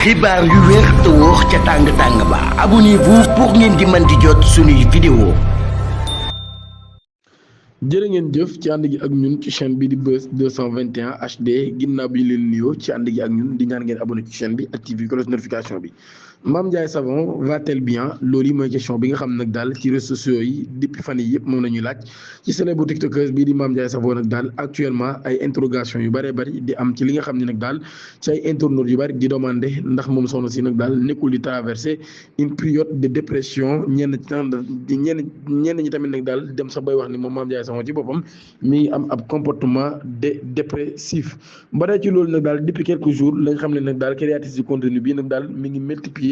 xibaar yu wér te wóor ca tàng ba abonnez-vous pour ngeen di mën di jot suñuy vidéo. jërë ngeen jëf ci ànd gi ak ñun ci chaîne bi di Buzz 221 HD ginnaaw bi leen nuyoo ci ànd gi ak ñun di ñaan ngeen abonné ci chaîne bi activé cloche notification bi. Mame Ndiaye Savon va-t-elle bien loolu yi mooy question bi nga xam nag daal ci réseaux sociaux yi depuis fan yi yëpp moom la ñuy laaj ci célèbre tiktokeuse bii di Mame Ndiaye Savon nag daal actuellement ay interrogation yu bëree bëri di am ci li nga xam ne nag daal ci ay internautes yu bëri di demander ndax moom soxna si nag daal nekkul di traverser une période de dépression ñenn ñi tamit nag daal dem sax bay wax ni moom Mame Ndiaye Savon ci boppam mi ngi am ab comportement dépressif ba tey ci loolu nag daal depuis quelques jours lañ xam ne nag daal créatrice du contenu bii nag daal mi ngi multiplier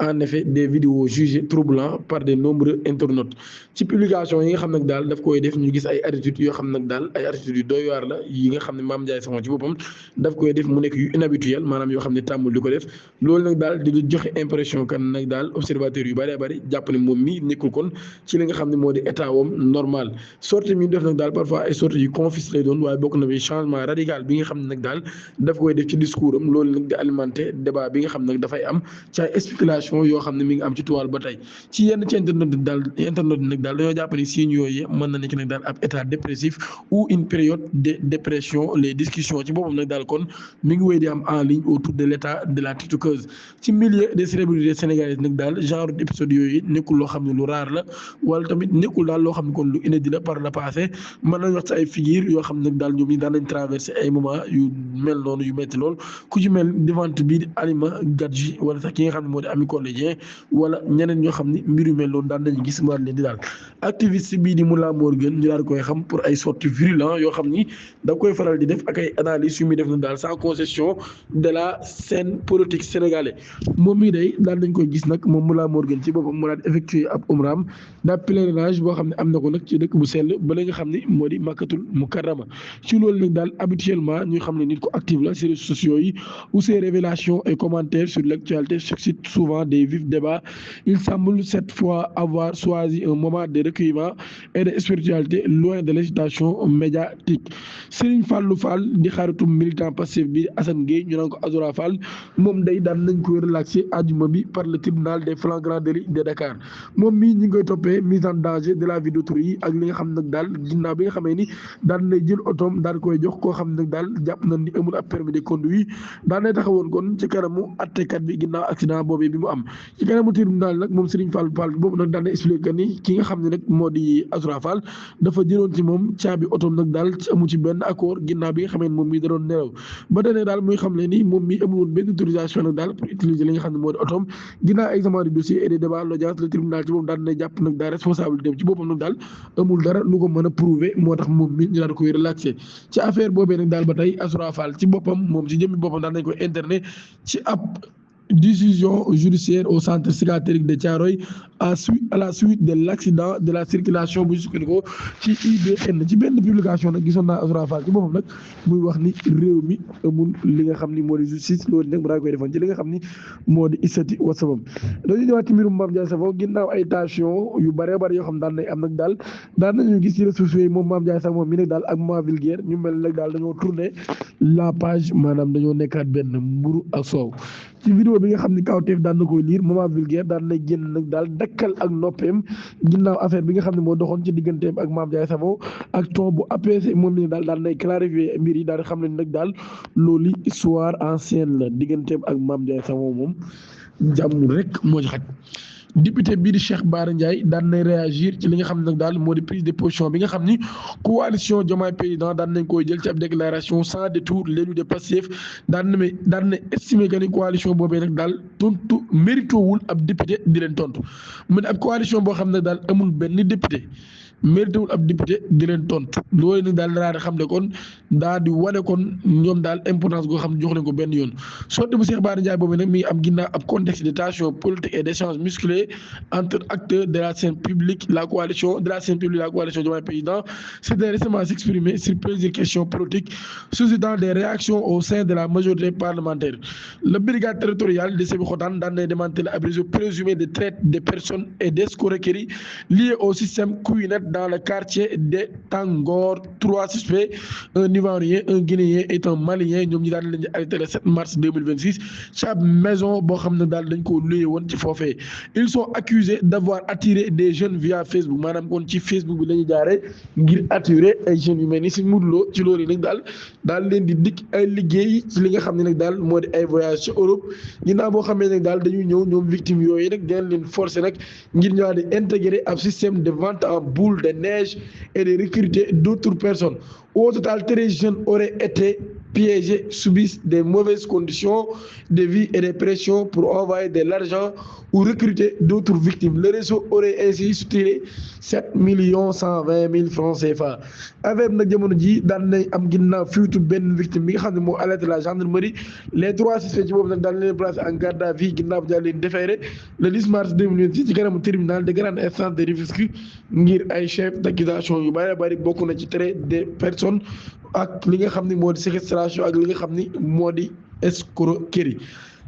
en effet des vidéos jugées troublantes par de nombreux internautes ci publication yi nga xam nag daal daf koy def ñu gis ay attitudes yoo xam nag daal ay attitudes yu doy waar la yi nga xam ne Mame Ndiaye Savon ci boppam daf koy def mu nekk yu inhabituel maanaam yoo xam ne tàmmul di ko def loolu nag daal di joxe impression kan nag daal observateurs yu bëree bëri jàpp ne moom mi nekkul kon ci li nga xam ne moo di état wam normal sortie mi def nag daal parfois ay sorties yu confus lay doon waaye bokk na bi changement radical bi nga xam ne nag daal daf koy def ci discours am loolu nag di alimenter débat bi nga xam nag dafay am ci ay spéculation yoo xam ne mi ngi am ci toile ba tey ci yenn ci internet nag daal dañoo jàpp ni signes yooyu mën na nekk nag daal ab état dépressif ou une période de dépression les discussions ci boppam nag daal kon mi ngi wéy di am en ligne autour de l'état de la tiktokeuse ci milieu des célébrités sénégalaises nag daal genre d'épisode yooyu nekkul loo xam ne lu rare la wala tamit nekkul daal loo xam ne kon lu inédit la par le passé mën nañ wax ci ay figures yoo xam ne nag daal ñoom ñi daan nañ traversé ay moments yu mel noonu yu metti lool ku ci mel devant bii di Alima Gadji wala sax ki nga xam ne moo di Ami Collé wala ñeneen ñoo xam ni mbir yu mel noonu daan nañu gis mu daal leen di daal activiste bii di Mollah Morgun ñu daal koy xam pour ay sorties virulents yoo xam ni da koy faral di def ak ay analyses yu muy def na daal sans concession de la scène politique sénégalaise moom mii day daal nañ koy gis nag moom Mollah Morgun ci boppam mu daal effectué ab umraam daal pèlerinage boo xam ne am na ko nag ci dëkk bu sell ba la nga xam ni moo di Makkatul Mukarrama ci loolu nag daal habituellement ñu xam ne nit ko active la sur les réseaux sociaux yi où ses révélations et commentaires sur l'actualité suscitent souvent des vifs débats. Il semble cette fois avoir choisi un moment de recueillement et de spiritualité loin de l'agitation médiatique. Serigne Fallou Fall di xaritu militant Pastef bi Assane Gueye ñu naan ko Azora Fall moom day daan nañ koy relaxé àjjuma bi par le tribunal des flagrants délits de Dakar moom mii ñi ngi koy toppee mise en danger de la vie d'autrui yi ak li nga xam nag daal ginnaaw bi nga xamee ni daan nay jël otoom daal koy jox koo xam nag daal jàpp na ni amul ab permis de conduire daan nay taxawoon kon ci kanamu attekat bi ginnaaw accident boobee bi mu am ci kanamu tribunal nag moom Serigne Fall Fall boobu nag daan na expliqué ni ki nga xam ne nag moo di Azora Fall dafa jëloon ci moom caabi otoom nag daal amu ci benn accord ginnaaw bi nga xamee moom mii da doon nelaw ba tey daal muy xam le ni moom mii amul woon benn autorisation nag daal pour utiliser li nga xam ne moo di otoom ginnaaw examen du dossier et des débats l'audience le tribunal ci boppam daal na jàpp nag daal responsabilité ci boppam nag daal amul dara lu ko mën a prouver moo tax moom mi ñu daal koy relaxé ci affaire boobee nag daal ba tey Azora Fall ci boppam moom ci jëmmi boppam daal nañ koy interné ci ab décision judiciaire au centre psychiatrique de Thiaroye à la suite de l'accident de la circulation bu sukkandikoo ci IBN ci benn publication nag gisoon naa Azora Fall ci boppam nag muy wax ni réew mi amul li nga xam ni moo di justice loolu nag mu daa koy defoon ci li nga xam ni moo di istati wasabam dañuy ñëwaat ci mbirum Mame Ndiaye Savon ginnaaw ay tension yu bëree bëri yoo xam daan nay am nag daal daan nañu gis ci réseaux sociaux yi moom Mame Ndiaye Savon mi nag daal ak moment vulgaire ñu mel nag daal dañoo tourné la page maanaam dañoo nekkaat benn mburu ak soow ci vidéo bi nga xam ni kawteef daan na koy lire moment vulgaire daan na génn nag daal dakkal ak noppeem ginnaaw affaire bi nga xam ne moo doxoon ci digganteem ak Mame Ndiaye Savon ak ton bu apaisé moom mi daal daan nay clarifier mbir yi daal di xam ne nag daal loolu histoire ancienne la digganteem ak Mame Ndiaye Savon moom jàmm rek moo ci xaj. député bii di Cheikh Bara Ndiaye daan nay réagir ci li nga xam ne nag daal moo di prise de position bi nga xam ni coalition Diomaye Président daan nañ koy jël ci ab déclaration sans détour l'élu de Pastef daan na estimer que ni coalition boobee nag daal tontu méritowul ab député di leen tontu mu ne ab coalition boo xam ne daal amul benn député méritewul ab député di leen tontu loolu nag daal daal di xam ne kon daal di wane kon ñoom daal importance goo xam ne jox leen ko benn yoon sortie bu Cheikh Bara Ndiaye boobu nag mi ngi am ginnaaw ab contexte de tension politique et d'échange musclé entre acteurs de la scène publique la coalition Diomaye Président s'était récemment exprimé sur plusieurs questions politiques suscitant des réactions au sein de la majorité parlementaire le brigade territoriale de Sébikotane daan nay démanteler ab réseau présumé de traite des personnes et d'escroquerie liées au système Kouinet dans le quartier de Tangor. 3 suspects, un Ivoirien, un Guinéen et un Malien ñoom ñi daal leen di arrêté le 7 mars 2026 ci ab maison boo xam ne daal dañ ko luye woon ci foofee. Ils sont accusés d'avoir attiré des jeunes via Facebook maanaam kon ci Facebook bi la ñu jaaree ngir attirer ay jeunes yu mel ni si Modou Lo ci loolu yi nag daal leen di dikk ay liggéey ci li nga xam ne nag daal moo di ay voyage ci Europe ginnaaw boo xamee nag daal dañuy ñëw ñoom victimes yooyu nag dinañ leen forcer nag ngir ñëwaat di intégrer ab système de vente en boule de neige et de recruter d'autres personnes. Au total, 13 jeunes auraient été piégés, subissent des mauvaises conditions de vie et des pressions pour envoyer de l'argent ou recruter d'autres victimes. Le réseau aurait ainsi soutiré 7 120 000 francs CFA. Avec nag jamono ji daan nañ am ginnaaw fiitu benn victime bi nga xam ne moo alerté la gendarmerie. Les 3 suspects ci boobu nag daan leen placé en garde à vue ginnaaw bi daal leen déféré le 10 mars 2026 ci kanamu tribunal de grande instance de Rufisque ngir ay chef d'accusation yu bari bokk na ci trait de personne ak li nga xam ni moo di séquestration ak li nga xam ni moo di escroquerie.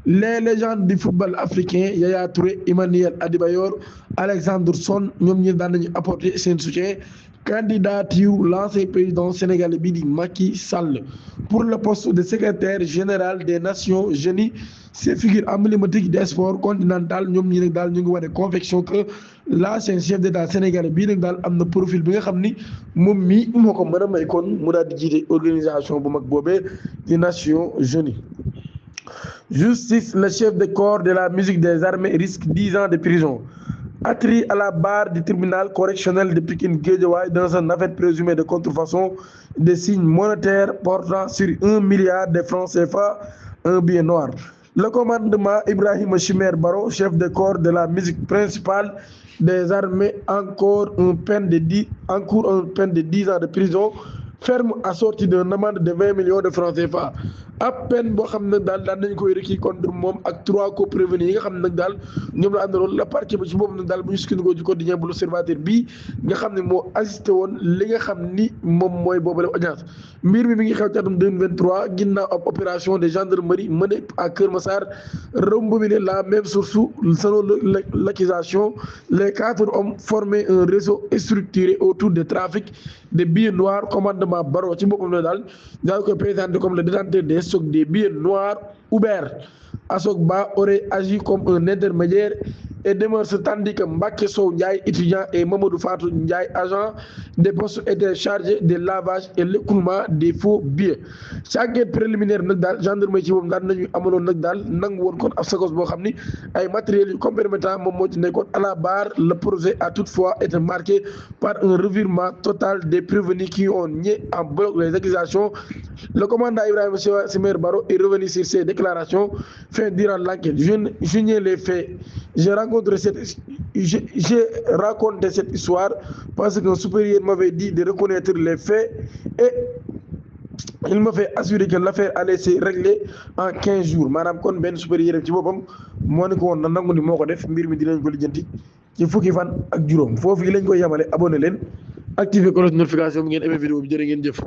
Les légendes du football africain Yaya Touré, Emmanuel Adebayor, Alexandre Son ñoom ñi daan nañu apporter seen soutien. Candidature l'ancien président sénégalais bi di Macky Sall pour le poste de secrétaire général des Nations Unies. Ces figures emblématiques des sports continental ñoom ñi nag daal ñu ngi wane conviction que l'ancien chef d'état sénégalais bii nag daal am na profil bi nga xam ni moom mii moo ko mën a may kon mu daal di jiite organisation bu mag boobee di Nations Unies. Justice, le chef de corps de la musique des armées risque 10 ans de prison. Atterri à la barre du tribunal correctionnel de Pikine-Guédiawaye dans une affaire présumée de contrefaçon de signes monétaires portant sur 1 milliard de francs CFA, un billet noir. Le commandement Ibrahima Chimère Baro, chef de corps de la musique principale des armées, encourt une peine de 10 ans de prison ferme assortie d'une amende de 20 millions de francs CFA. ab peine boo xam ne daal nañ koy requis contre moom ak 3 co-prévenus yi nga xam ne nag daal ñoom la àndaloon la parquet ba ci boobu nag daal bu ñu sukkandikoo ci quotidien bu l'Observateur bii nga xam ne moo assisté woon li nga xam ni moom mooy boobu la audience. Mbir mi ngi xew ci atum 2023 ginnaaw ab opération de gendarmerie menée à Kër Massar rembobiné la même source. Selon l'accusation, les 4 hommes formaient un réseau structuré autour du trafic de billets noirs. Commandement Baro ci boppam la daal koy présenté comme le détenteur des stocks des billets noirs ouverts. Assok Ba aurait agi comme un intermédiaire et demeure tandis que Mbacké Sow Ndiaye, étudiant, et Mamadou Fatou Ndiaye, agent des postes, étaient chargés de lavage et l'écoulement des faux billets. Ci enquête préliminaire nag daal gendarmerie ci moom daal nañu amaloon nag daal nangu woon kon ab sakos boo xam ni ay matériels yu compromettants moom moo ci nekkoon à la barre. Le projet a toutefois été marqué par un revirement total des prévenus qui ont nié en bloc les accusations. Le commandant Ibrahima Chimère Baro est revenu sur ses déclarations faites durant l'enquête. Je nie les faits. J'ai raconté cette histoire parce qu'un supérieur m'avait dit de reconnaître les faits et il m'a fait assurer que l'affaire allait se régler en 15 jours. maanaam kon benn supérieur ci boppam moo ne ko woon na nangu ni moo ko def mbir mi dinañ ko lijjanti ci fukki fan ak juróom. foofu yi lañ koy yemale. Abonné leen activer cloche notification bi ngeen aimé vidéo bi jërë ngeen jëf.